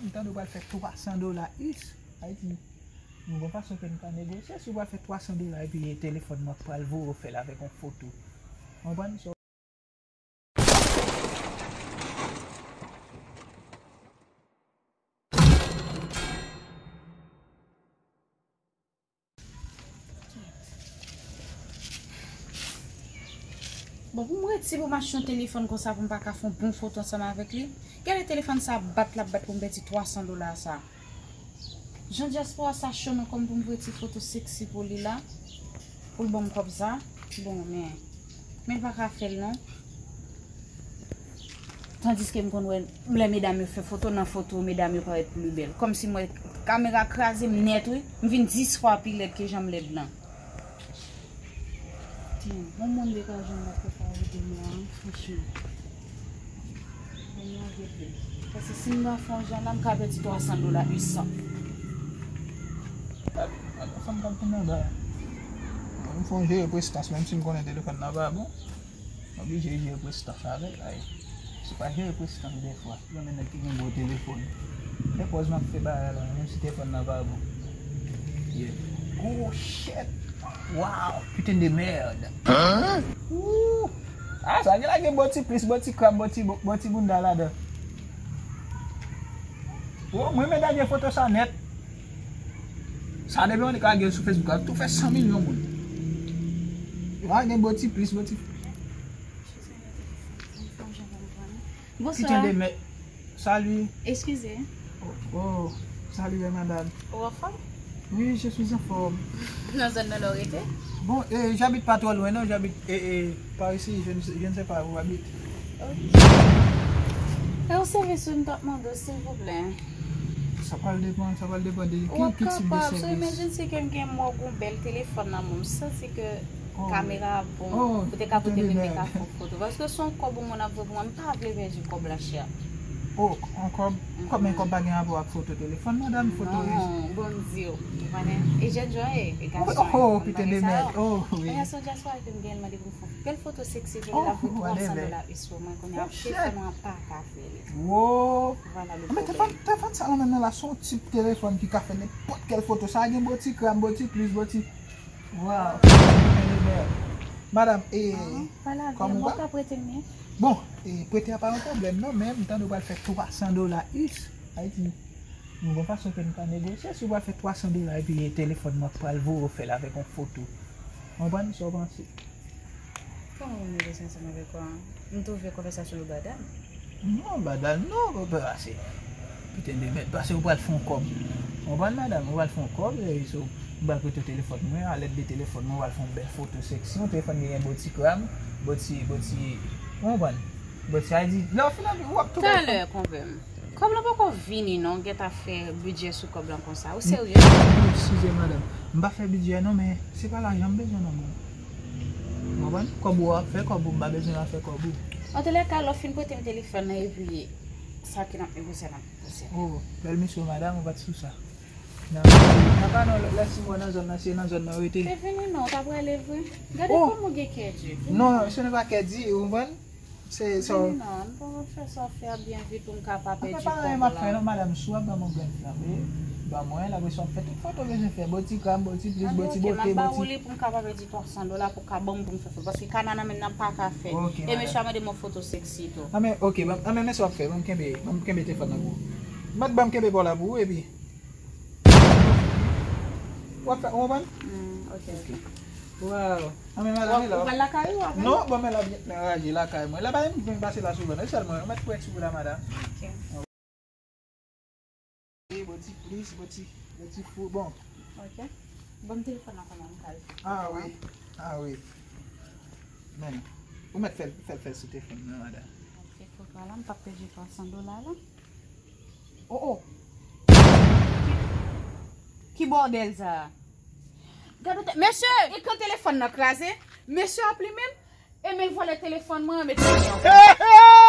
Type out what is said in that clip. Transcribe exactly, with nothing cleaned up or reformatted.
M tande w pral fè twa san dola us. Ayiti, nou gon fason ke n ka negosye. Si w pral fè twa san dola epi telefòn mwen pral voye w fè l avèk yon foto. Konprann? So, Bon, pou m rete pou m achte yon telefòn konsa pou m pa ka fè yon bon foto ansanm avèk li. Gade telefòn sa ap bat, l ap bat pou m pèdi twa san dola sa. Jan dyaspora sa cho nan kò m pou m voye ti foto seksi pou li la. Pou l ban m kòb sa. Bon, men, men l pa ka fè l non. Tandiske m konn wè lè medam yo fè foto, nan foto medam yo parèt pli bèl. Kòmsi m wè kamera kraze m nèt wi. M vin dis fwa pi lèd ke jan m lèd lan. Yon moun dekaje m ap fè favori de mwen an, franchman. Bon, mwen rete. Paske si m pa fè yon jan la, m ka pèdi twa san dola, uit san. Fanm k ap vin anba. Bon, m fè yon jere prestans, menm si m konnen telefòn nan pa bon. M oblije jere prestans avèk, ay. Si w pa jere prestans dèfwa, ou renmen nèg ki gen gwo telefòn. Gen pòz m ap fè bagay la, menm si telefòn nan pa bon. Yeah. Oh shit! Wow! Putain de merde! Ouh! Ah, sa gen la gen bò ti plis, bò ti krab, bò ti, bò ti bounda ladan. Oh, mwen men dènye foto sa nèt. Sa depi yon nèg lage l sou Facebook, ap tou fè san milyon moun. La gen bò ti plis, bò ti Bonsoir. Putain de merde. Salut. Excusez. Oh, oh, salut, madame. Ou anfòm? Oui, je suis en forme. Nan zòn nan lè w rete? Bon, eh, j'habite pas trop loin, non, j'habite eh, eh, par ici, je ne, je ne sais pas où habite. Ok. E yon sèvis wi m t ap mande w, silvouplè. Sa pral depann, sa pral depann de ki, ki tip de sèvis. Ou ap kapab, so imajine si ke m gen mò gon bèl telefòn nan men m, m santi ke kamera a bon, ou te ka pote m, m te ka fè yon foto. Paske se yon kòb yon moun ap voye pou mwen, m pa vle pèdi kòb la, chè. Oh, yon kòb? Kòb, men kòb pa gen rapò ak foto telefòn, madanm, foto. Non, bon, m di w, ou konnen, e jèn jan e, e gason e, oh, oh, kòm bagay sa yo. Oh, wi. Gason dyaspora ke m genyen, l mande pou m fè yon bèl foto seksi pou li, l ap voye twa san dola us pou mwen, kounye a telefòn mwen pa ka fè li. Wow. Voilà le problème. Men telefòn, telefòn sa la menm nan la, se yon tip telefòn ki ka fè nenpòt kèl foto. Sa gen bò ti krab, bò ti plis, bò ti Wow. Madanm, e, kòman ou va? Ou ka prete m li? Bon, e, prete a pa yon pwoblèm non, men m tande w pral fè twa san dola us. Ayiti, nou gon fason ke n ka negosye. Si w pral fè twa san dola epi telefòn mwen pral voye w fè l avèk yon foto. Konprann sa w panse? Kòman pou m negosye ansanm avèk ou a? M twouve konvèsasyon yo badal. Non, badal non, pase. Piten de mèd, pase ou pral fè yon kòb. Ou konprann, madanm? Ou pral fè yon kòb, e, so, m pral prete w telefòn mwen, a lèd de telefòn mwen, ou pral fè yon bèl foto seksi, yon telefòn ki gen bò ti krab, bò ti, bò ti, ou konprann? Bò ti, sa vle di, lè w fin anvi, w ap tou bèl. Talè, konpè m. Kòb lan poko vini non, gentan fè bidjè sou kòb lan konsa. Ou serye? Non, eskize madanm. M pa fè bidjè non, men se pa lajan m bezwen non, mwen. Ou konprann? Kòb ou ap fè kòb ou, m pa bezwen afè kòb ou. Antoulèka, lè w fin prete m telefòn nan, epi sa ke n ap negosye, n ap negosye. Oh, bèl mesye madanm, ou pa t sou sa. Nan, papa non, lè, lè si mwen nan zòn nan, se nan zòn nan w rete. Te vini non, w ta prale vre. Gade kòman w gen kè di. Non, se nan pa kè di, ou konprann? Se sa. Non, m poko fè sa w fè a byen vit pou m ka pa pèdi kòb la. Anfen, pa anyen m ap fè non, madanm, si w ap ban m yon grenn flanbe, ban mwen l, apre sa w ap fè tout foto w bezwen fè, bò ti krab, bò ti plis, bò ti bote, bò ti. Anben, oke, m ap ba ou li pou m ka pa pèdi twa san dola pou w ka ban m pou m fè foto, paske kanal nan menm nan pa ka fè. E mesye a mande m yon foto seksi tou. Anben, oke, anben, men sa w ap fè, ban m kenbe, ban m kenbe telefòn nan pou ou. Mèt ban m kenbe pa w la pou ou, epi w ap fè, ou konprann? Hmm, oke, oke. Wow. Anben, madanm, e la. Ou pral lakay ou apre? Non, bon, men la byen anraje lakay mwen. La pa menm vin pase la souvan, e sèlman, ou mèt kwè ti kou la, madanm. Ok. E, bò ti plis, bò ti, bò ti fou, bon. Ok. Ban m telefòn nan kòman m ka. Ah wi, ah wi. Men, ou mèt fè l, fè l, fè l sou telefòn nan, madanm. Ok, foto a la, m p ap pèdi twa san dola la. Oh, oh. Ki, ki bòdèl sa? Gade w tè, mesye, e kan telefòn nan kraze, mesye ap li menm, e men l vòlè telefòn mwen, mete l deyò.